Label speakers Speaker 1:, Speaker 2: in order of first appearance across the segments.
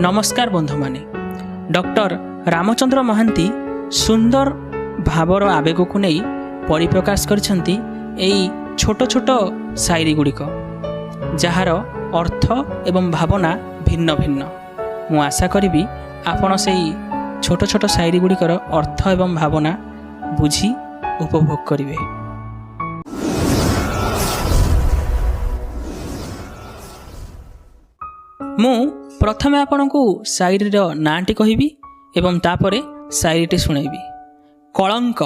Speaker 1: ନମସ୍କାର ବନ୍ଧୁମାନେ। ଡକ୍ଟର ରାମଚନ୍ଦ୍ର ମହାନ୍ତି ସୁନ୍ଦର ଭାବର ଆବେଗକୁ ନେଇ ପରିପ୍ରକାଶ କରିଛନ୍ତି ଏଇ ଛୋଟ ଛୋଟ ସାଇରୀ ଗୁଡ଼ିକ, ଯାହାର ଅର୍ଥ ଏବଂ ଭାବନା ଭିନ୍ନ ଭିନ୍ନ। ମୁଁ ଆଶା କରିବି ଆପଣ ସେଇ ଛୋଟ ଛୋଟ ସାଇରୀ ଗୁଡ଼ିକର ଅର୍ଥ ଏବଂ ଭାବନା ବୁଝି ଉପଭୋଗ କରିବେ। ମୁଁ ପ୍ରଥମେ ଆପଣଙ୍କୁ ସାଇରୀର ନାଁଟି କହିବି ଏବଂ ତାପରେ ସାଇରୀଟି ଶୁଣାଇବି। କଳଙ୍କ।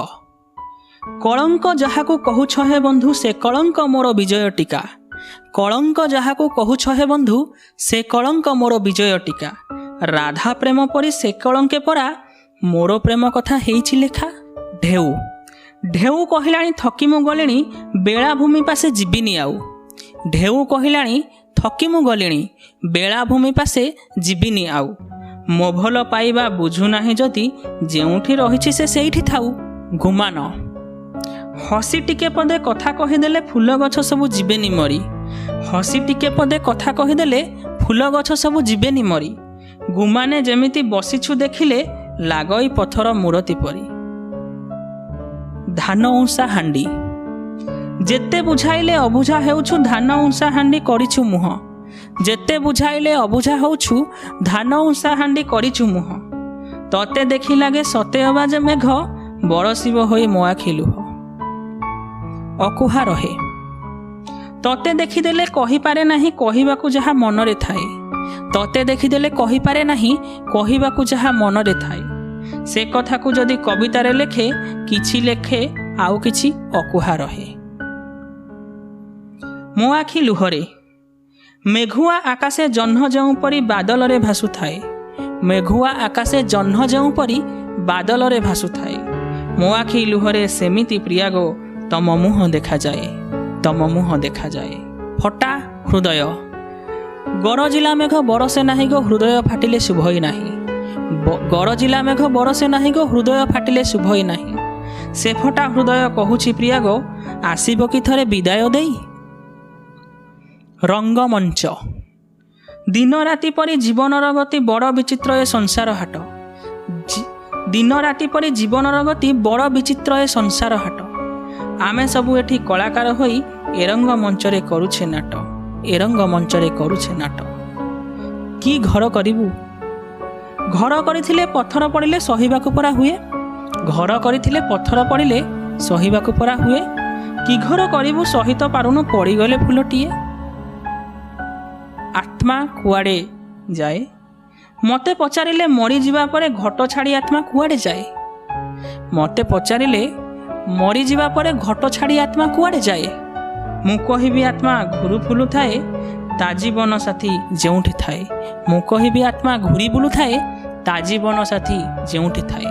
Speaker 1: କଳଙ୍କ ଯାହାକୁ କହୁଛ ହେ ବନ୍ଧୁ, ସେ କଳଙ୍କ ମୋର ବିଜୟ ଟୀକା। କଳଙ୍କ ଯାହାକୁ କହୁଛ ହେ ବନ୍ଧୁ, ସେ କଳଙ୍କ ମୋର ବିଜୟ ଟୀକା। ରାଧା ପ୍ରେମ ପରି ସେ କଳଙ୍କେ ପରା ମୋର ପ୍ରେମ କଥା ହେଇଛି ଲେଖା। ଢେଉ। ଢେଉ କହିଲାଣି ଥକି ମୁଁ ଗଲିଣି, ବେଳାଭୂମି ପାଶେ ଯିବିନି ଆଉ। ଢେଉ କହିଲାଣି ଥକି ମୁଁ ଗଲିଣି, ବେଳାଭୂମି ପାଶେ ଯିବିନି ଆଉ। ମୋ ଭଲ ପାଇବା ବୁଝୁନାହିଁ ଯଦି, ଯେଉଁଠି ରହିଛି ସେ ସେଇଠି ଥାଉ। ଗୁମାନ। ହସି ଟିକେ ପଦେ କଥା କହିଦେଲେ ଫୁଲ ଗଛ ସବୁ ଯିବେନି ମରି। ହସି ଟିକେ ପଦେ କଥା କହିଦେଲେ ଫୁଲ ଗଛ ସବୁ ଯିବେନି ମରି। ଗୁମାନେ ଯେମିତି ବସିଛୁ ଦେଖିଲେ ଲାଗଇ ପଥର ମୂରତି ପରି। ଧାନ ଉଁସା ହାଣ୍ଡି। ଯେତେ ବୁଝାଇଲେ ଅବୁଝା ହେଉଛୁ, ଧାନ ଉଁସା ହାଣ୍ଡି କରିଛୁ ମୁହଁ। ଯେତେ ବୁଝାଇଲେ ଅବୁଝା ହେଉଛୁ, ଧାନ ଉଁସା ହାଣ୍ଡି କରିଛୁ ମୁହଁ। ତତେ ଦେଖି ଲାଗେ ସତେ ଅବା ଯେ ମେଘ ବରସିବ ହୋଇ ମୋ ଆଖି ଲୁହ। ଅକୁହା ରହେ। ତତେ ଦେଖିଦେଲେ କହିପାରେ ନାହିଁ କହିବାକୁ ଯାହା ମନରେ ଥାଏ। ତତେ ଦେଖିଦେଲେ କହିପାରେ ନାହିଁ କହିବାକୁ ଯାହା ମନରେ ଥାଏ। ସେ କଥାକୁ ଯଦି କବିତାରେ ଲେଖେ, କିଛି ଲେଖେ ଆଉ କିଛି ଅକୁହା ରହେ। ମୋ ଆଖି ଲୁହରେ। ମେଘୁଆ ଆକାଶେ ଜହ୍ନ ଯେଉଁପରି ବାଦଲରେ ଭାସୁଥାଏ। ମେଘୁଆ ଆକାଶେ ଜହ୍ନ ଯେଉଁପରି ବାଦଲରେ ଭାସୁଥାଏ, ମୋ ଆଖି ଲୁହରେ ସେମିତି ପ୍ରିୟାଗୋ ତମ ମୁହଁ ଦେଖାଯାଏ, ତମ ମୁହଁ ଦେଖାଯାଏ। ଫଟା ହୃଦୟ। ଗରଜିଲା ମେଘ ବରସେ ନାହିଁ ଗୋ, ହୃଦୟ ଫାଟିଲେ ଶୁଭଇ ନାହିଁ। ଗରଜିଲା ମେଘ ବରସେ ନାହିଁ ଗୋ, ହୃଦୟ ଫାଟିଲେ ଶୁଭଇ ନାହିଁ। ସେ ଫଟା ହୃଦୟ କହୁଛି ପ୍ରିୟାଗୋ, ଆସିବ କି ଥରେ ବିଦାୟ ଦେଇ। ରଙ୍ଗମଞ୍ଚ। ଦିନ ରାତି ପରି ଜୀବନର ଗତି ବଡ଼ ବିଚିତ୍ର ଏ ସଂସାର ହାଟ। ଦିନ ରାତି ପରି ଜୀବନର ଗତି ବଡ଼ ବିଚିତ୍ର ଏ ସଂସାର ହାଟ। ଆମେ ସବୁ ଏଠି କଳାକାର ହୋଇ ଏ ରଙ୍ଗ ମଞ୍ଚରେ କରୁଛେ ନାଟ, ଏ ରଙ୍ଗ ମଞ୍ଚରେ କରୁଛେ ନାଟ। କି ଘର କରିବୁ? ଘର କରିଥିଲେ ପଥର ପଡ଼ିଲେ ସହିବାକୁ ପରା ହୁଏ। ଘର କରିଥିଲେ ପଥର ପଡ଼ିଲେ ସହିବାକୁ ପରା ହୁଏ। କି ଘର କରିବୁ ସହିତ ପାରୁନୁ ପଡ଼ିଗଲେ ଫୁଲଟିଏ। ଆତ୍ମା କୁଆଡ଼େ ଯାଏ? ମୋତେ ପଚାରିଲେ ମରିଯିବା ପରେ ଘଟ ଛାଡ଼ି ଆତ୍ମା କୁଆଡ଼େ ଯାଏ? ମୋତେ ପଚାରିଲେ ମରିଯିବା ପରେ ଘଟ ଛାଡ଼ି ଆତ୍ମା କୁଆଡ଼େ ଯାଏ? ମୁଁ କହିବି ଆତ୍ମା ଘୁରୁ ଫୁଲୁଥାଏ ତା ଜୀବନ ସାଥୀ ଯେଉଁଠି ଥାଏ। ମୁଁ କହିବି ଆତ୍ମା ଘୁରି ବୁଲୁଥାଏ ତା ଜୀବନ ସାଥୀ ଯେଉଁଠି ଥାଏ।